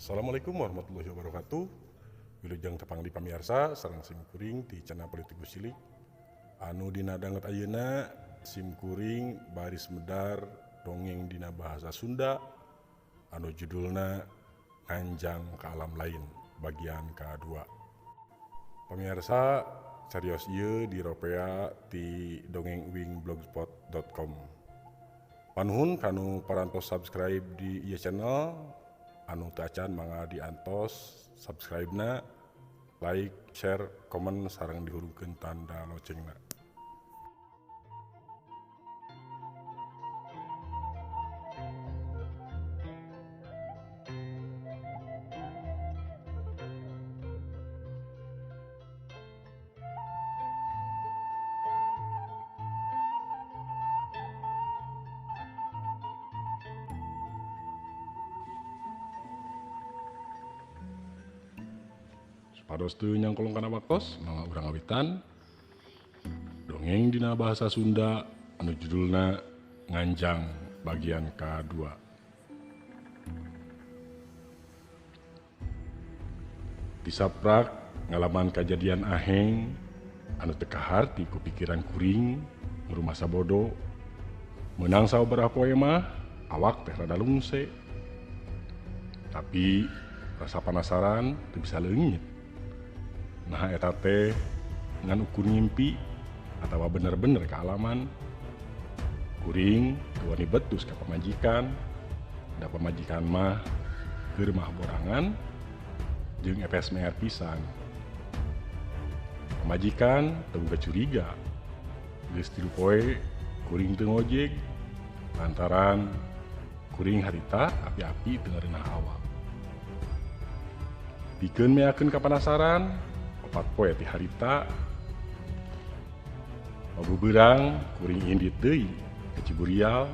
Assalamualaikum warahmatullahi wabarakatuh. Wilujeng tepang di pamirsa sareng simkuring di channel Politikus Cilik. Anu dina danget ayeuna simkuring baris medar dongeng dina bahasa Sunda anu judulna Nganjang ke Alam Lain bagian kedua. Pamirsa, carios ieu diropea ti dongenguing.blogspot.com. Panuhun kanu parantos subscribe di ieu channel, anu teu acan mangga diantos subscribe-na, like, share, komen sareng dihurungkeun tanda locengna. Supados teu nyangkolong kana waktos, mangga urang ngawitan dongeng dina bahasa Sunda anu judulna Nganjang bagian kedua. Disaprak ngalaman kajadian aheng anu teu kaharti ku pikiran kuring ngrumasa bodo. Meunang sababaraha poe mah awak teh rada lungse. Tapi rasa penasaran teu bisa leungit. Nah eta teh ngan ukur ngimpi atawa bener-bener kaalaman. Kuring teu wani betus ka pamajikan, da pamajikan mah keur mah borangan jeung epes meher pisan. Pamajikan teu boga curiga, geus 3 poe kuring teu ngojek lantaran kuring harita api-api teu ngareunah awak. Pikeun meakeun kapanasaran 4 poe ti harita pabubeurang kuring indit deui ka Ciburial,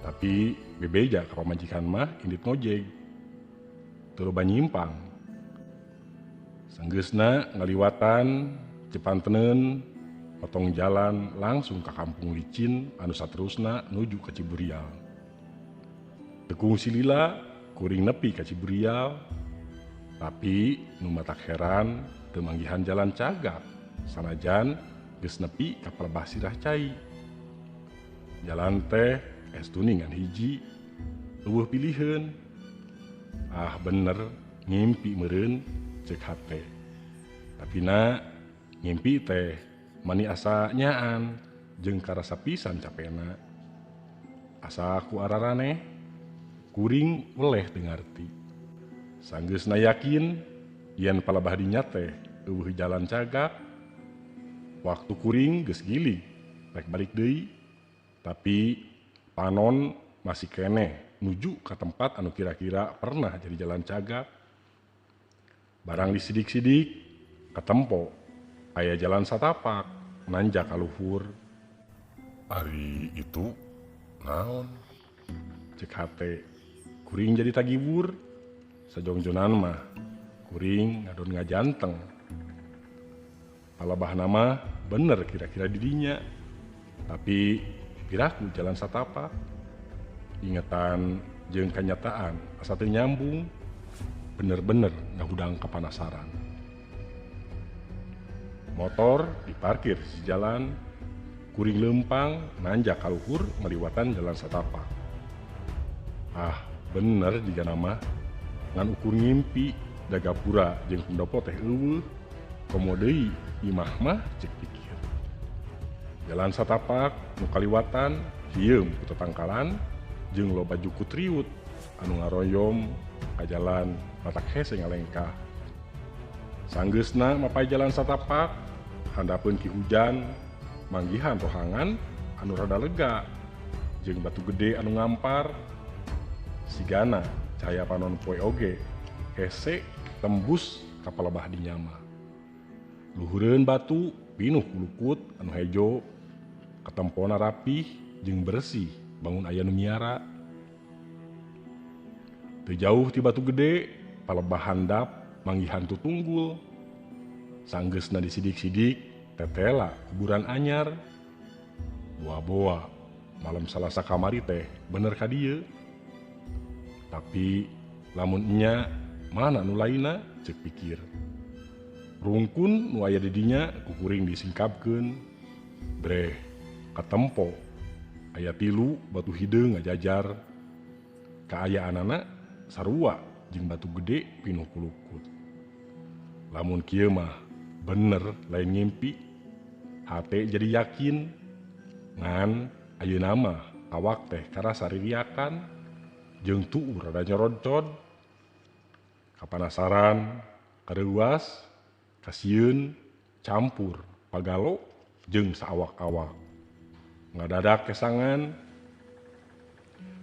tapi bebeja ka pamajikan mah indit ngojek teu loba nyimpang. Sanggeusna ngaliwatan Cipanteneun motong jalan langsung ka kampung licin anu saterusna nuju ka Ciburial. Teu kungsi lila kuring nepi ka Ciburial, tapi nu matak heran teu manggihan jalan cagak sanajan geus nepi ka palebah sirah cai. Jalan teh es tuningan hiji, eueuh piliheun. Ah bener ngimpi meureun ceuk hate. Tapi na ngimpi teh mani asa nyaan jeung karasa pisan capena. Asa ku araraneh kuring weleh teu ngarti. Sanggeusna yakin yen palebah dinya teh eueuh jalan cagak. Waktu kuring geus gilig rek balik deui, tapi panon masih keneh nuju ka tempat anu kira-kira pernah jadi jalan cagak. Barang disidik-sidik katempo aya jalan satapak nanjak ka luhur. Ari itu naon? Cek hate kuring jadi tagibur. Sajongjonan mah kuring ngadon ngajanteng. Palebah nama bener kira-kira didinya, tapi piraku jalan satapak. Ingetan jeung kanyataan asa teu nyambung, bener-bener ngahudang kapanasaran. Motor diparkir di jalan, kuring leumpang nanjak ka luhur ngaliwatan jalan satapak. Ah bener jiga nama ngan ukur ngimpi da gapura jeung pendopo teh eueuh, komo deui imah mah ceuk pikir. Jalan satapak nu kaliwatan hieum ku tetangkalan jeung loba jukut riut anu ngaroyom ka jalan matak hese ngalengkah. Sanggeusna mapay jalan satapak handapeun ki hujan manggihan rohangan anu rada lega jeung batu gede anu ngampar. Sigana cahaya panon poe oge hese tembus ka palebah dinya mah. Luhureun batu pinuh kulukut anu hejo, katempona rapih jeung bersih bangun aya nu miara. Teu jauh ti batu gede palebah handap manggihan tutunggul. Sanggeusna disidik-sidik tetela kuburan anyar. Boa-boa malam Salasa kamari teh bener ka dieu. Tapi Lamun enya mana nu lainna cek pikir. Rungkun nu aya di dinya ku kuring disingkapkeun. Breh katempo aya 3 batu hideung ngajajar. Kaayaanana sarua jeung batu gede pinuh kulukut. Lamun kieu mah bener lain ngimpi. Hate jadi yakin. Ngan ayeuna mah awak teh karasa ririakan jeung tuur rada nyorodcod. Kapanasaran, kareuwas, kasieun, campur, pagalo jeung saawak-awak. Ngadadak kesangan.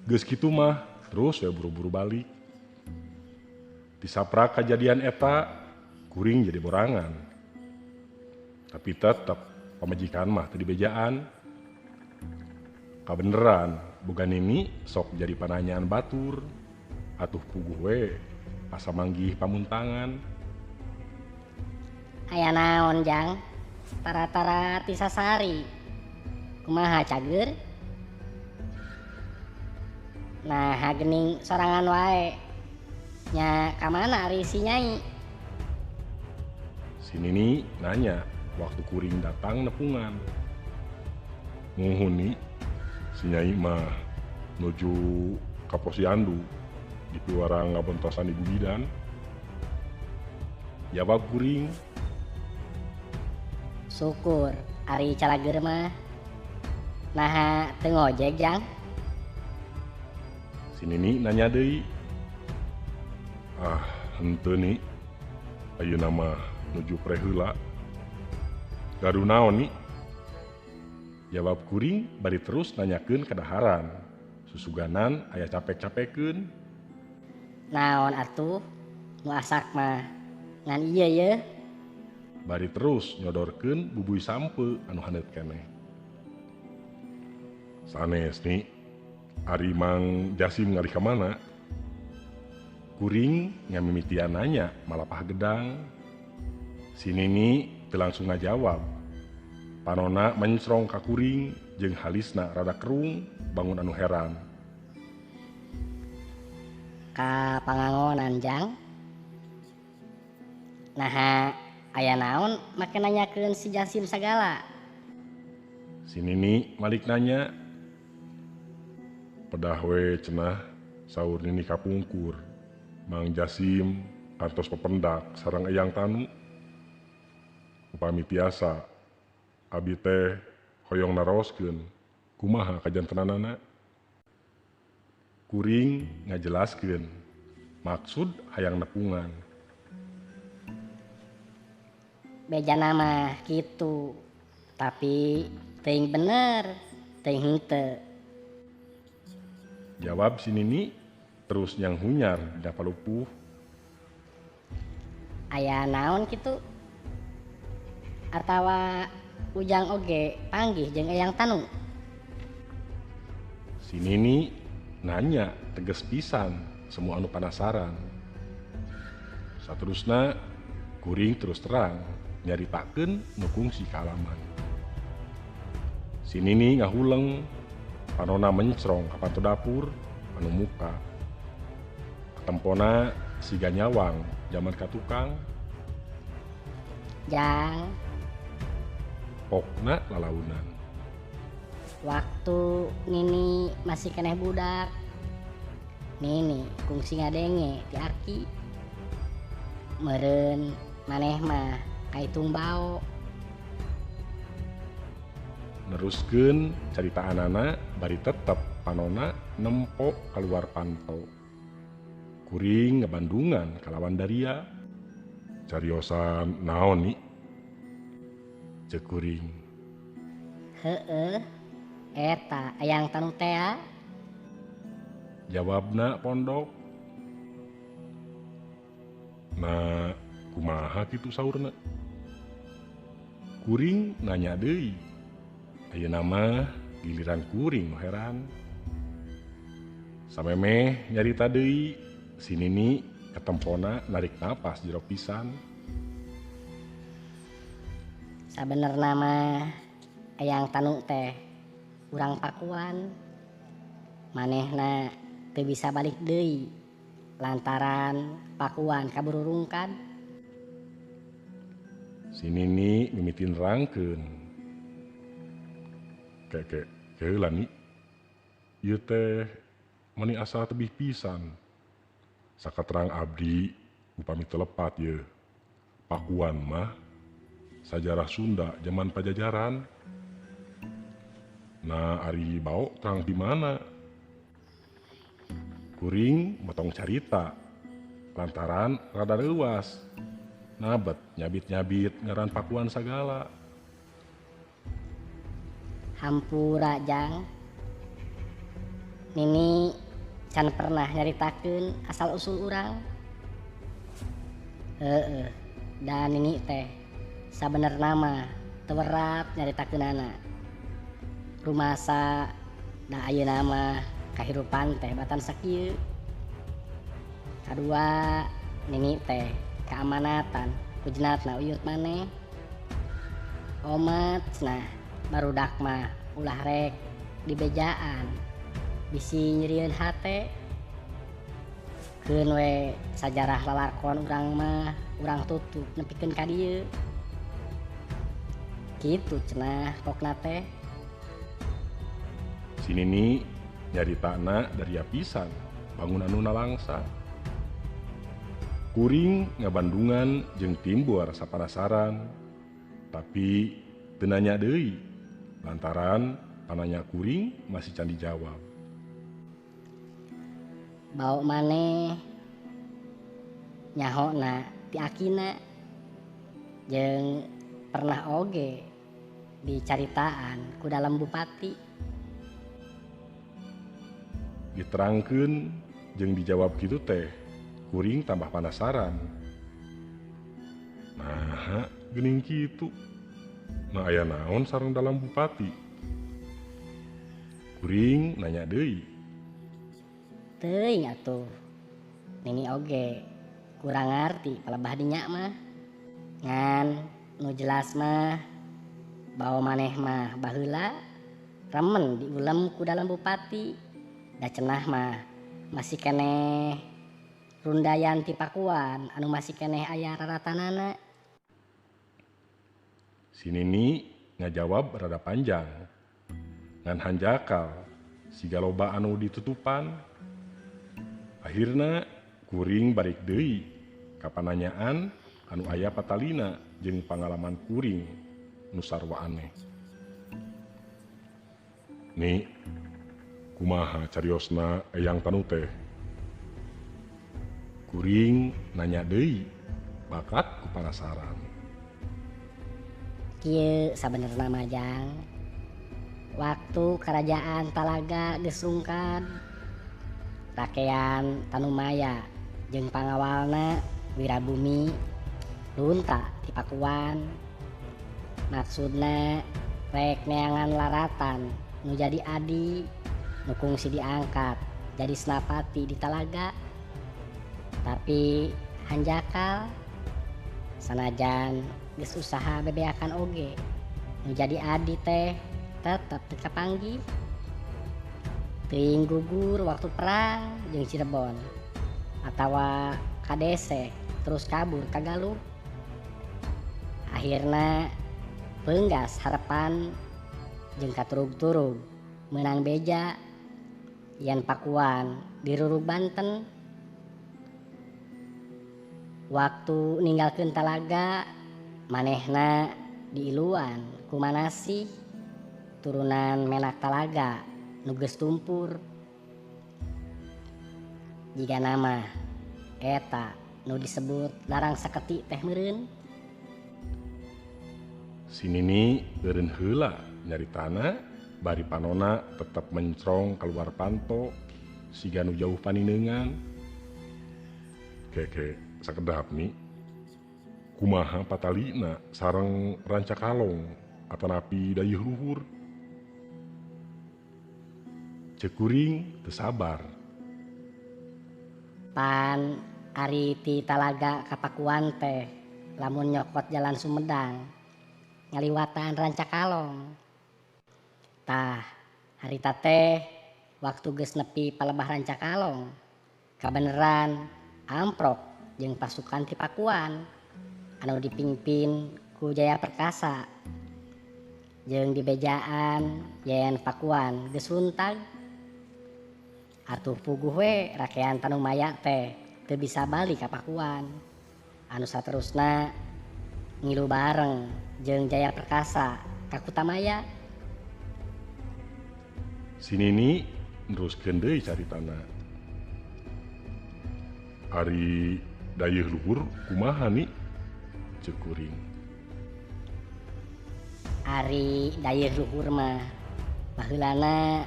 Geus kitu mah terus we buru-buru balik. Disaprak kajadian eta kuring jadi borangan. Tapi tetep pamajikan mah teu dibejaan. Kabeneran boga nini sok jadi pananyaan batur. Atuh puguh we asa manggih pamuntangan. Aya naon jang? Tara-tara ti sasari. Kumaha cager? Nah, gening sorangan wae. Nya ka mana ari si Nyai? Si Nini nanya waktu kuring datang nepungan. Muhun ni si Nyai mah nuju ka posyandu di piwarang ngabontosan ibu bidan. Jawab kuring. Syukur ari calageur mah. Naha teu ngojek jang? Si Nini nanya deui. Ah, henteu ni. Ayeuna mah nuju pre heula. Gaduh naon ni? Jawab kuring bari terus nanyakeun kadaharan. Susuganan aya capek-capekeun. Naon atuh? Nu asak mah ngan ieu yeuh. Bari terus nyodorkeun bubuy sampe anu haneut keneh. Sanes ni, ari Mang Jasim ngalih ka mana? Kuring ngamimitian nanya malapah gedang. Si Nini teu langsung ngajawab. Panona mencrong ka kuring jeung halisna rada kerung bangun anu heran. Ka pangangonan jang? Naha aya naon make nanyakeun si Jasim sagala? Si Nini malik nanya. Pedah we cenah saur Nini kapungkur. Mang Jasim kantos pependak sareng Eyang Tanu. Upami tiasa abi teh hoyong naroskeun kumaha kajantenanana. Kuring ngajelaskeun maksud hayang nepungan. Bejana mah kitu, tapi teuing bener, teuing henteu. Jawab si Nini terus nyang hunyar dina palupuh. Aya naon kitu? Atawa Ujang oge panggih jeung Eyang Tanu? Si Nini nanya tegas pisan semua anu penasaran. Saterusna kuring terus terang nyaritakeun nu kungsi kaalaman. Si Nini ngahuleng, panona mencrong ka panto dapur anu muka. Katempona siga nyawang jaman ka tukang. Jang. Pokna lalaunan. Waktu Nini masih keneh budak, Nini kungsi ngadenge ti aki. Meureun maneh mah kaitung bao. Neruskeun caritaanana bari tetep panona nempo kaluar panto. Kuring ngebandungan kalawan daria. Cariosan naon ni? Ceuk kuring. Heeh, eta Eyang Tanu tea. Jawabna pondok. Nah, kumaha kitu saurna? Kuring nanya deui. Ayeuna mah giliran kuring nu heran. Samemeh nyarita deui, si Nini ketempona narik napas jero pisan. Sabenerna mah Eyang Tanu teh urang Pakuan. Manehna teu bisa balik deui Lantaran Pakuan kaburu rungkad. Si Nini mimiti nerangkeun. Keke keheula Ni. Ieu teh meni asa tebih pisan. Sakaterang abdi upami teu lepat yeuh. Pakuan mah sajarah Sunda zaman Pajajaran. Nah, ari bao terang di mana? Kuring motong carita lantaran rada leuwas. Nabet nyabit-nyabit ngaran Pakuan sagala. Hampura Jang. Nini can pernah nyaritakeun asal usul urang. Heeh, dan nini teh sabenerna mah teu werat nyaritakeunana. Rumasa da ayeuna mah kahirupan teh batan sakieu. Kadua nini teh keamanatan ku jenatna uyut maneh. Omat cenah barudak mah ulah rek dibejaan bisi nyerieun hate. Keun we sajarah lalakon urang mah urang tutup nepikeun ka dieu. Kitu cenah pokna teh. Si Nini nyaritana dari pisan bangunan nu nalangsa. Kuring ngabandungan jeung timbul rasa penasaran, tapi teu nanya deui lantaran pananya kuring masih can dijawab. Bau maneh nyahona ti akina jeung pernah oge dicaritaan ku dalam bupati. Diterangkeun jeung dijawab kitu teh kuring tambah penasaran. Nah, geuning kitu. Nah, aya naon sareng dalam bupati? Kuring nanya deui. Teuing atuh. Nini oge kurang ngarti palebah dinya mah. Ngan nu jelas mah bawa maneh mah baheula remen diulem ku dalam bupati. Da cenah mah masih keneh rundayan ti Pakuan anu masih keneh aya raratanana. Si Nini ngajawab rada panjang. Ngan hanjakal siga loba anu ditutupan. Akhirna kuring balik deui ka pananyaan anu aya patalina jeung pangalaman kuring nu sarua aneh. Ni kumaha cariosna Eyang Tanu teh? Kuring nanya deui bakat ku panasaran. Kieu sabenerna mah Jang. Waktu kerajaan Talaga geus rungkad, rakean Tanumaya jeung pangawalna Wirabumi lunta ti Pakuan. Maksudna rek neangan laratan nu jadi adi nu kungsi diangkat jadi senapati di Talaga. Tapi hanjakal sanajan geus usaha bebeakan oge nu jadi adi teh tetep teu kapanggih. Teuing gugur waktu perang jeung Cirebon atawa kadese terus kabur ka Galuh. Akhirna peunggas harepan jeung katurug-turug meunang beja yen Pakuan dirurug Banten. Waktu ninggalkeun Talaga manehna diiluan ku Manasih turunan Menak Talaga nu geus tumpur. Jigana mah eta nu disebut larang saketi teh meureun. Si Nini eureun heula nyaritana bari panona tetep mencrong keluar panto siga nu jauh panineungan. Keke sakedap Ni. Kumaha patalina sareng Rancakalong atanapi dayeuh luhur. Ceuk kuring teu sabar. Pan ari ti Talaga ka Pakuan teh lamun nyokot jalan Sumedang ngaliwatan Rancakalong. Tah harita teh waktu geus nepi palebah Rancakalong Kabeneran amprok jeung pasukan ti Pakuan anu dipimpin ku Jaya Perkasa jeung dibejaan yen Pakuan geus runtag. Atuh puguh we rakean Tanumaya teh teu bisa balik ka Pakuan anu saterusna ngilu bareng jeung Jaya Perkasa ka Kutamaya. Si Nini neruskeun deui caritana. Ari dayeuh luhur kumaha ni? Ceuk kuring. Ari dayeuh luhur mah baheulana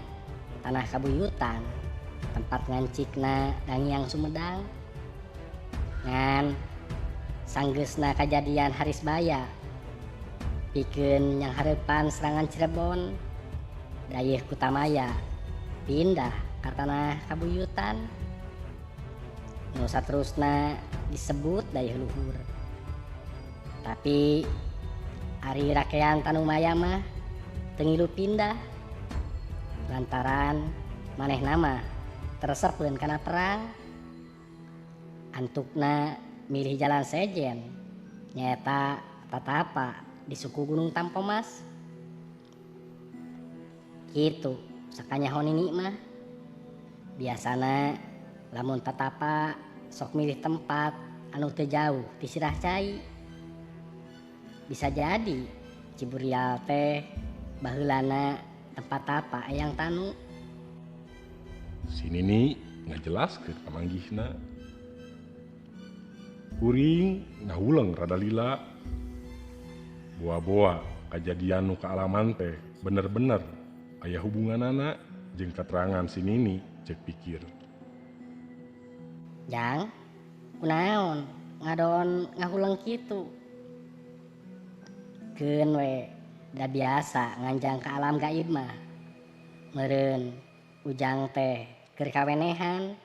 tanah kabuyutan tempat ngancikna Dangiang Sumedang. Ngan sanggeusna kajadian Harisbaya pikeun nyanghareupan serangan Cirebon, dayeuh Kutamaya pindah ka tanah kabuyutan nu saterusna disebut dayeuh luhur. Tapi ari rakean Tanumaya mah teu ngilu pindah lantaran manehna mah teresepeun kana perang. Antukna milih jalan sejen nyaeta tatapa di suku Gunung Tampomas. Kitu sakanyaho nini mah. Biasana lamun tatapa sok milih tempat anu teu jauh ti sirah cai. Bisa jadi Ciburial teh baheulana tempat tapa Eyang Tanu. Si Nini ngajelaskeun pamanggihna. Kuring ngahuleng rada lila. Boa-boa kajadian nu kaalaman teh bener-bener aya hubunganana jeung katerangan si Nini ceuk pikir. Jang, kunaon ngadon ngahuleng kitu? Keun we da biasa nganjang ka alam gaib mah. Meureun ujang teh keur kawenehan.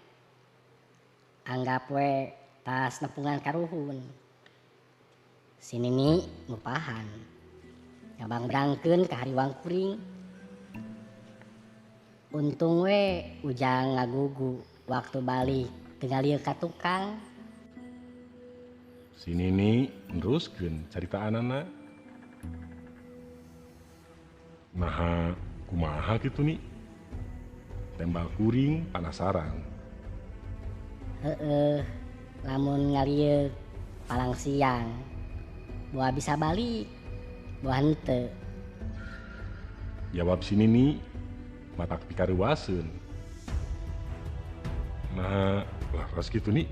Anggap we tas nepungan karuhun. Si Nini ngupahan. Ngabangbrangkeun ka hariwang kuring. Untung we ujang ngagugu waktu balik teu ngalieu ka tukang. Si Nini neruskeun caritaanana. Naha kumaha kitu ni? Tembal kuring panasaran. Heeh, lamun ngalieu palang siang boa bisa balik, boa henteu. Jawab si Nini matak pikaruaseun. Nah, laras kitu ni?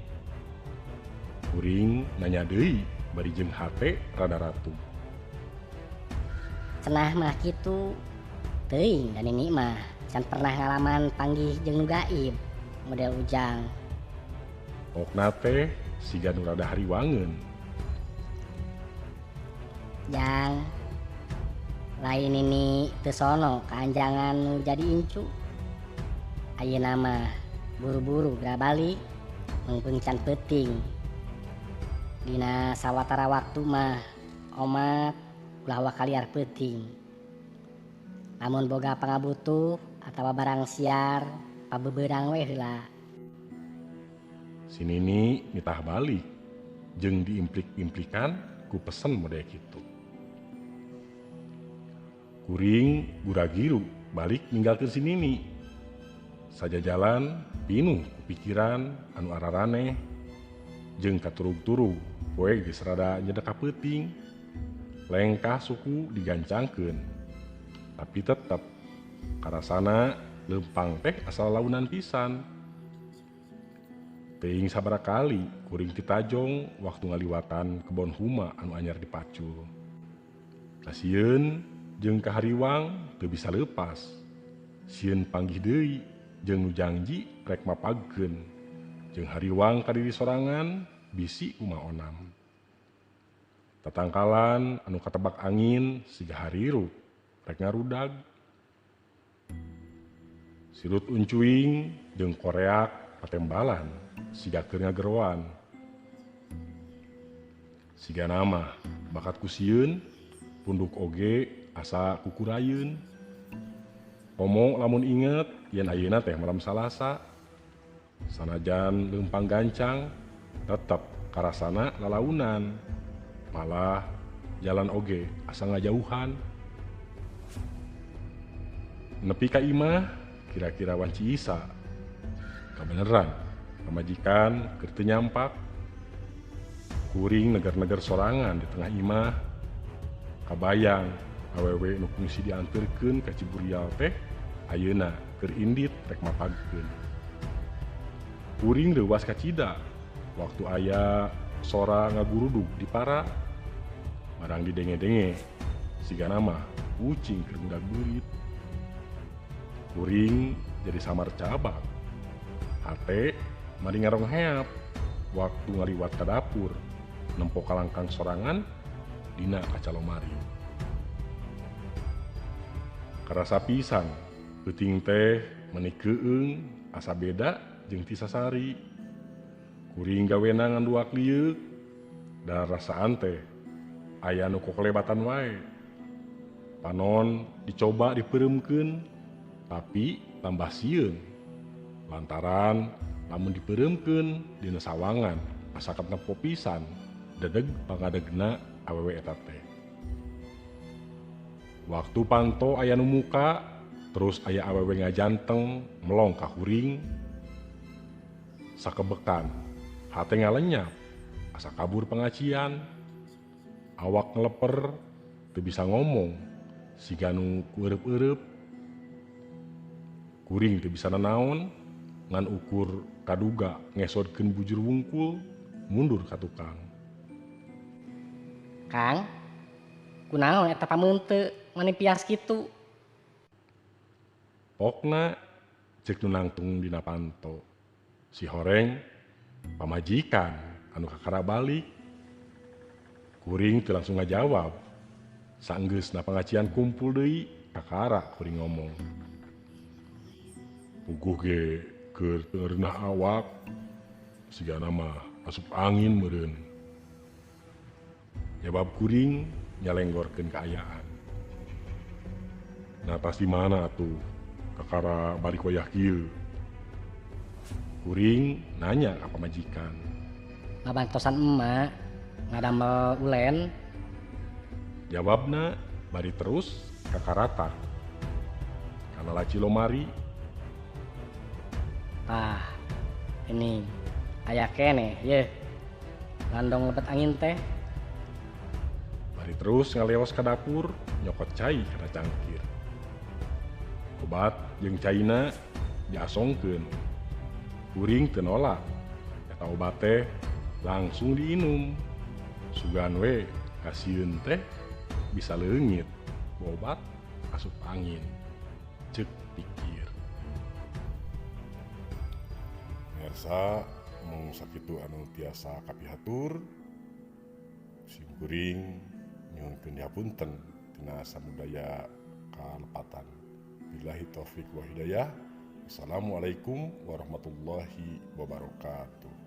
Kuring nanya deui bari jeung hate rada ratu. Cenah mah kitu. Teuing da Nini mah can pernah ngalaman panggih jeung nu gaib model ujang. Pokna teh siga nu rada hariwangeun. Jang, lain Nini teu sono kaanjangan nu jadi incu. Ayeuna mah buru-buru geura balik mangpeung can peuting. Dina sawatara waktu mah omat ulah wakaliar peuting. Lamun boga pangabutuh atawa barang siar pabeberang we heula. Si Nini nitah balik jeung diimplik-implikan ku pesen model kitu. Kuring guragiru balik ninggalkeun si Nini. Sajajalan pinuh ku pikiran anu araraneh jeung katurug-turug poe geus rada nyedek ka peuting. Lengkah suku digancangkeun tapi tetep karasana leumpang teh asal launan pisan. Teuing sabaraha kali kuring titajong waktu ngaliwatan kebon huma anu anyar dipacul. Kasieun jeung kahariwang teu bisa leupas. Sieun panggih deui jeung nu jangji rek mapagkeun. Jeung hariwang ka diri sorangan bisi kumaha onam. Tatangkalan anu katebak angin siga harirup rek ngarudag. Sirut uncuing jeung koreak patembalan siga keur ngageroan. Siga nama bakat ku sieun punduk oge asa kukurayeun. Komo lamun inget yen ayeuna teh malam Salasa. Sanajan leumpang gancang tetep karasana lalaunan. Malah jalan oge asa ngajauhan. Nepi ka imah kira-kira wanci Isa. Kabeneran pamajikan keur teu nyampak. Kuring neger-neger sorangan di tengah imah. Kabayang awewe nu kungsi dianterkeun ka Ciburial teh ayeuna keur indit rek mapagkeun. Kuring reuwas kacida waktu aya sora ngagurudug di para. Barang didenge-denge sigana mah ucing keur ngudag beurit. Kuring jadi samar cabak. Hate mari ngarongheap waktu ngaliwat ka dapur nempo kalangkang sorangan dina kaca lomari. Karasa pisan peuting teh meuni keueung asa beda jeung ti sasari. Kuring gawena ngan duak lieuk dan rasaan teh aya nu kokolebatan wae. Panon dicoba dipeureumkeun tapi tambah sieun lantaran lamun dipeureumkeun dina sawangan asa katempo pisan dedeg pangadegna awewe eta teh. Waktu panto aya nu muka terus aya awewe ngajanteng melong ka kuring. Sakebekan hate ngalenyap asa kabur pengajian. Awak ngeleper teu bisa ngomong siga nu kueureub-eureub. Kuring teu bisa nanaon ngan ukur kaduga ngesodkeun bujur wungkul mundur ka tukang. Kang, kunaon eta pameunte mani pias kitu? Pokna ceuk nu nangtung dina panto. Si horeng pamajikan anu kakara balik. Kuring teu langsung ngajawab. Saenggeusna pangajian kumpul deui kakara kuring ngomong. Puguh ge keur teu reunah awak sigana mah asup angin meureun. Jawab kuring nyalenggorkeun kaayaan. Nah tas di mana atuh kakara balik wayah kieu? Kuring nanya ka pamajikan. Ngabantosan emak ngadamel ulen. Jawabna bari terus kakarata kana laci lomari. Tah, ini aya keneh yeuh. Landong lebet angin teh. Bari terus ngaleos ka dapur nyokot cai kana cangkir. Obat jeung caina diasongkeun. Kuring teu nolak. Eta obat teh langsung diinum. Sugan we kasieun teh bisa leungit. Obat asup angin. Ceuk pikir. Pemirsa, mung sakitu anu tiasa kapihatur. Sim kuring nyuhunkeun hapunten tina samudaya kalepatan. Billahi taufik wa hidayah. Wassalamualaikum warahmatullahi wabarakatuh.